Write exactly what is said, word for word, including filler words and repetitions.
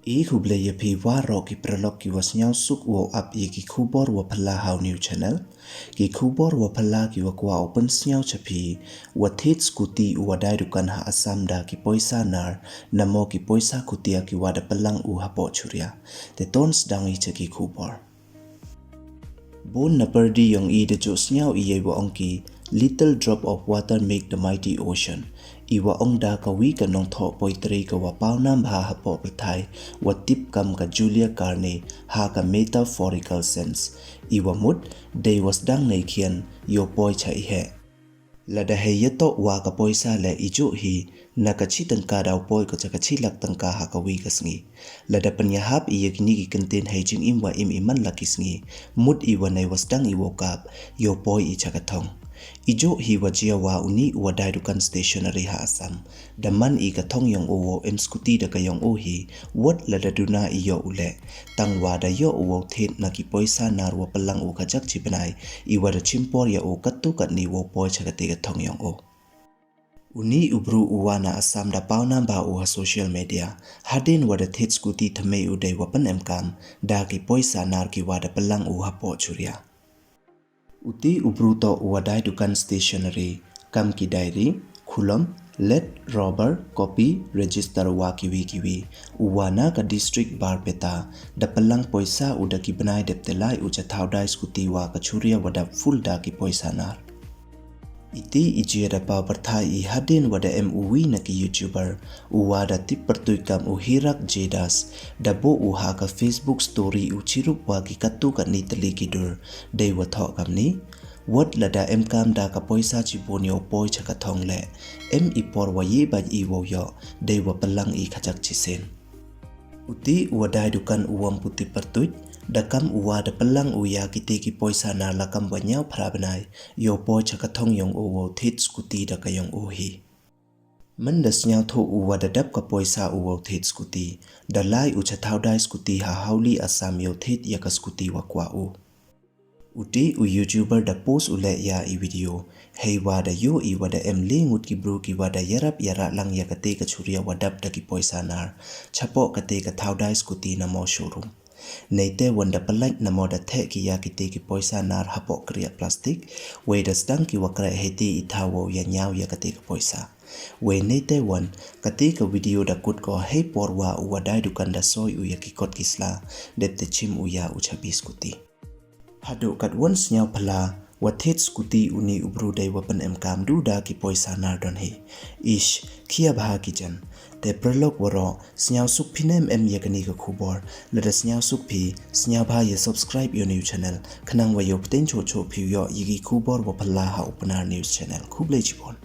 I khublei ya phi waroh ki paralok ki wa sniawsuk wow ap ya ki khubor wa phylla ha u new channel. Ki khubor wa phylla ki wa kwah u pynsniaw cha phi, wa thied skuti u wa dai dukan ha Assam da ki poisa nar, namo ki poisa khutia ki wa da pynlang u hapoh churia. Te ton sdang i cha ki khubor. Bun na pyrdi yong i da jooh sniaw i ya i wa ong ki, "Little drop of water make the mighty ocean." I wa ong da ka wi ka nongthoh poetry ka wa pawnam bha hapoh pyrthai, wa tip kam ka Julia Carney, ha ka metaphorical sense. I wa mut, dei wa sdang nei khian, yow poi cha i heh. Lada hei yatoh wa ka poisa leh, i jooh hi, na ka chi tyngka daw poi ko cha ka chi lak tyngka ha ka wi ka sngi. Lada pynyahap i ya kini ki kyntien hei jingim wa im i man la ki sngi, mut i wa nei wa sdang i wow kap, yow poi i cha ka thong. I jooh hi wa jia wa uni u wa dai dukan stationery ha Assam. Da man i ka thong yong o wow em skuti da ka yong o hi, wat lada duna i yoh u leh. Tang wa da yoh u wow thied na ki poisa nar wa pynlang u kajak chi bnai, i wa da chimpor ya o katto katni wow poi cha kate ka thong yong o. Uni u bru u wa na Assam da pawnam bha u ha social media, hadien wa da thied skuti thymme u dei wa pynemkam da ki poisa nar ki wa da pynlang u hapoh churia. Uti u bru toh u wa dai dukan stationery, kam ki diary, khulom, lead, rubber, copy, register wa kiwi kiwi. U wa na ka district Barpeta, da pynlang poisa u da ki bnai dep te lai u cha thaw dai skuti wa ka churia wa dap full da ki poisa nar. Iti i jia da paw pyrthai i hadien wa da em u wi na ki YouTuber, u wa da tip pyrtuit kam u Hirak J Das, da buh u ha ka Facebook story u chirup wa ki katto katni tylli ki dur, dei wa thoh kamni. Wat lada emkam da ka poisa chibun yow poi cha ka thong leh, em i por wa ye bait i wow yoh, dei wa pynlang i kajak chisien. Uti u wa dai dukan u wym pu tip pyrtuit, da kam u wa da pynlang u ya kite ki poisa nar la kam wa nyaw phra bnai, yow poi cha ka thong yong o wow thied skuti da ka yong o hi. Mynda sniawthuh u wa da dap ka poisa u wow thied skuti, da lai u cha thaw dai skuti ha Hauli Assam yow thied ya ka skuti wa kwah u. Uti u YouTuber da post u leh ya i video, hei wa da yoh i wa da em le ngut ki bru ki wa da yarap yarap lang ya kate ka churia wa dap da ki poisa nar, chapoh kate ka thaw dai skuti namo showroom. Neite wan da pynlait namo da theh ki ya kite ki poisa nar hapoh kriah plastik, wei da sdang ki wa kreh hei te i thaw wow ya nyaw ya kate ka poisa. Wei neite wan, kate ka video da kut ko hei por wa u wa dai dukan da soi u ya ki kot ki sla, dep te chim u ya u chabi skuti. Haduh katwan sniaw phylla, wa thied skuti uni u bru dei wa pynemkam du da ki poisa nar don hi. Ish, khia bha ki jan. Te paralok waroh, sniawsuk phi ne em em ya kani ka khubor. Lada sniawsuk phi, sniawbha ya subscribe ya u new channel, khnang wa yow pteng choh choh phi u yoh ya ki khubor wa phylla ha u Pnar News Channel. Khublei chibun.